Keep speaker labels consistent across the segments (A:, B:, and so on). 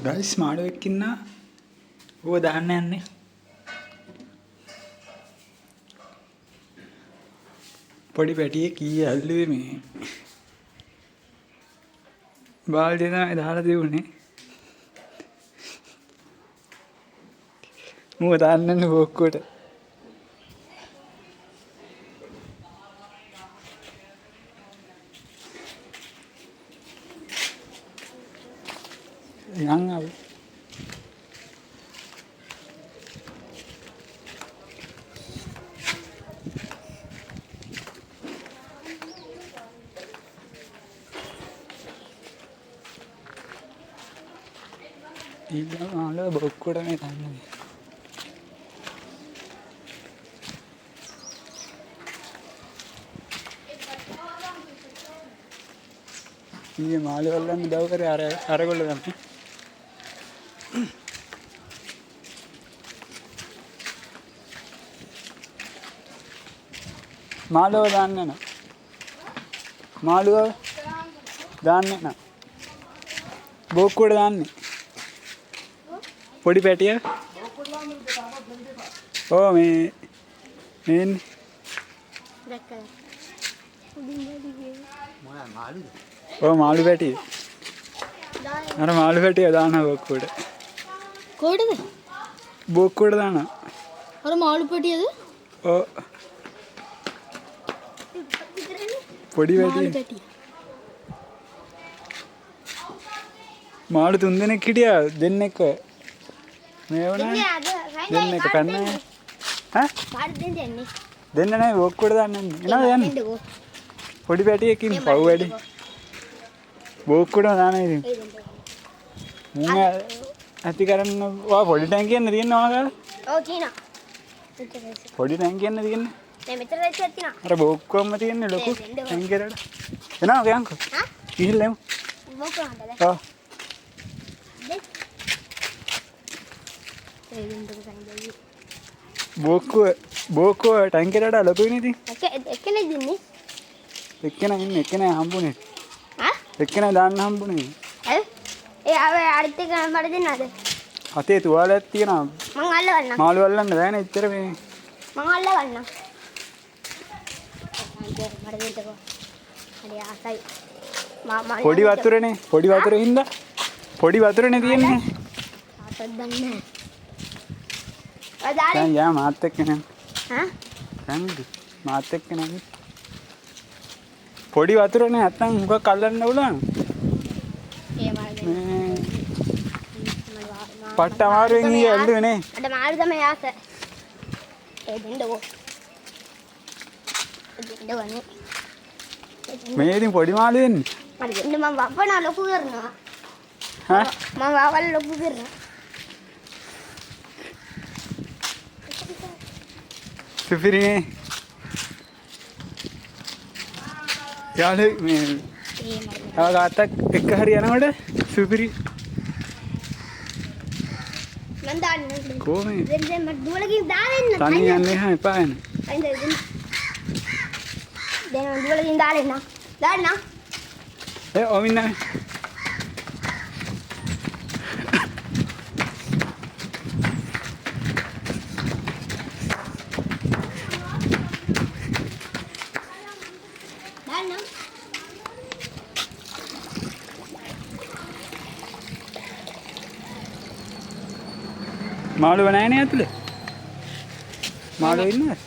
A: Guys මාළුවෙක් ඉන්නා. ඌව දාන්න යන්නේ. පොඩි පැටියෙක් ඊයේ ඇල්ලුවේ මේ. බාල්දිය තමයි දාලා තිබුණේ. මූව දාන්න යන්නේ බොක්කුවට. යන් අපි. ඊළඟ මාළුවා බොක්කුවට මේ දාන්නේ. ඊයේ මාළු අල්ලන්න උදව් කරේ අර අරගොල්ලෝ තමයි. මාළුව දාන්න යනවා. මාළුව දාන්න යනවා. බෝක්කුවට දාන්නේ. පොඩි පැටිය. ඔව් මේ මේ ඉන්නේ.
B: දැක්කද? උඩින් වැඩි
C: මොනා මාළුද?
A: ඔව් මාළු පැටිය. අර මාළු පැටිය දානවා බෝක්කුවට.
B: කොහෙටද?
A: බෝක්කුවට දානවා.
B: අර මාළු පැටියද?
A: ඔව් පොඩි
B: මාළු
A: පැටිය.
B: පැටිය.
A: මාළු තුන් දෙනෙක් හිටියා දෙන්නෙක් ඔය මේ වුණානේ. දෙන්නෙක් පැන්න ඈ
B: පාර දෙන්න යන්නේ.
A: දෙන්න නෑ බෝක්කුවට දාන්න යන්නේ. එනවද යන්නේ?
B: දෙන්නකෝ.
A: පොඩි පැටියෙක් ඉන්නේ පව් වැඩි. බෝක්කුවටම දාන ඉතින්.
B: ඒ දෙන්නකෝ.
A: මුන් ඇති කරන්න ඔයා පොඩි ටැංකියක් තියෙන්න ඕන කාලා.
B: ඔව් තියෙනවා. මෙච්චර රයිස්.
A: පොඩි ටැංකියක් තියෙන්නේ.
B: නෑ මෙච්චර රයිස් එකක් තියෙනවා.
A: අර බෝක්කුවම තියෙන්නේ ලොකු
B: නෑ, දෙන්න ඕන.
A: ටැංකියකට. එනවා කියන්කෝ.
B: හා?
A: ගිහිල්ලා එමු.
B: බෝක්කුව හන්දද?
A: ඔව්.
B: දෙන්න. ඒ දෙන්නකෝ සයින්ජයි.
A: බෝක්කුව බෝක්කුව ටැංකියට වඩා ලොකුයිනේ ඉතින්.
B: එක එක්කෙනෙක් දෙන්නේ.
A: එක්කෙනා ඉන්නේ එක්කෙනා හම්බුනේ.
B: හා?
A: එක්කෙනා දාන්න හම්බුනේ.
B: ඇයි? ඒ ආවේ අනිත් එක මට දෙන්නද?
A: අතේ තුවාලයක් තියෙනවා.
B: මං අල්ලගන්නම්.
A: මාළු අල්ලන්න බෑනේ එච්චර මේ.
B: මං අල්ලගන්නම්. මට දෙන්නකෝ. හරි ආසයි. මා
A: පොඩි වතුරනේ පොඩි වතුරේ හින්දා පොඩි වතුරනේ තියෙන්නේ.
B: ආතක් දන්නේ නැහැ. ඔය දාලේ.
A: දැන් යා මාත් එක්ක නෑ.
B: හා?
A: දැන් මාත් එක්ක නෑ. පොඩි වතුරනේ නැත්තම් මොකක් අල්ලන්න පුළුවන්.
B: ඒ මට දෙන්න.
A: මේ
B: මට
A: පට්ට අමාරුවෙන් ඊයේ ඇල්ලුවේ නේ.
B: මට මාළු තමයි ආස. ඒ දෙන්නකෝ. ඒ දෙන්නකෝ නේ.
A: මේ ඉතින් පොඩි මාළු වෙන්නේ.
B: මට දෙන්න මං වපනා ලොකු කරනවා.
A: හා
B: මං වවල් ලොකු කරනවා.
A: සුපිරිනේ. යාළුවෙක් මේ
B: ඒ මට
A: තව කාත්තක් එක්ක හරි යනකොට සුපිරි
B: මං දාන්නේ.
A: කොහොමද
B: දෙන්න දෙන්න මට දුවලා ගිහින් දාලා එන්න.
A: තනියෙන් යන්න එහා එපා යන.
B: අයින් දෙන්න. දෙන්න මං දුවලා ගිහින් දාලා එන්න. දාන්න.
A: ඒ ඔමින් නෑ.
B: දාන්න.
A: මාළුව නෑනේ ඇතුලේ. මාළුව ඉන්නවද?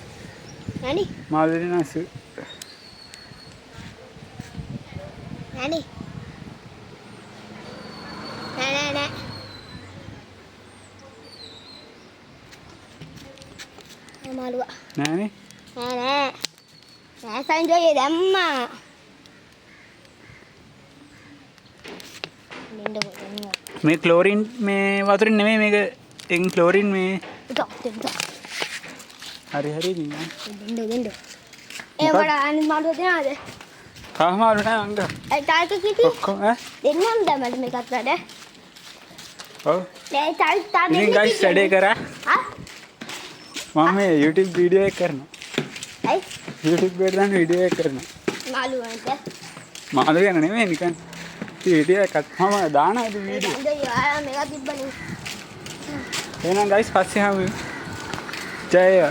B: නෑනේ.
A: මාළුව ඉන්නවා
B: නෑනේ. නෑ නෑ නෑ. නෑ මාළුවා.
A: නෑනේ.
B: නෑ නෑ. නෑ සංජය දැම්මා. දෙන්නකෝ දෙන්න.
A: මේ ක්ලෝරින් මේ වතුරින් නෙමෙයි මේක එන් ක්ලෝරින් මේ
B: දෙන්න දෙන්න.
A: හරි හරි ඉතින් ඈ.
B: දෙන්න දෙන්න. ඒ මට අනිත් මාළුව දෙනවද?
A: තව මාළු නෑ අංග.
B: ඒ තාල්ක කිටි
A: ඔක්කොම ඈ.
B: දෙන්නම් දැන් මට මේකත් වැඩ.
A: ඔව්.
B: නෑ තාල් තා දෙන්න.
A: ඉතින් ගයිස් වැඩේ කරා.
B: හා?
A: මම මේ YouTube video එක කරනවා.
B: ඇයි?
A: YouTube එකට දාන්න වීඩියෝ එක කරනවා.
B: මාළුව නේද?
A: මාළු ගැන නෙමෙයි නිකන්. හිටියා එකක්. මම දානවා ඉතින් වීඩියෝ.
B: දැන් ඔයාලා මේක තිබ්බනේ.
A: එහෙනම් ගයිස්, පස්සේ හමු. ජය වේවා.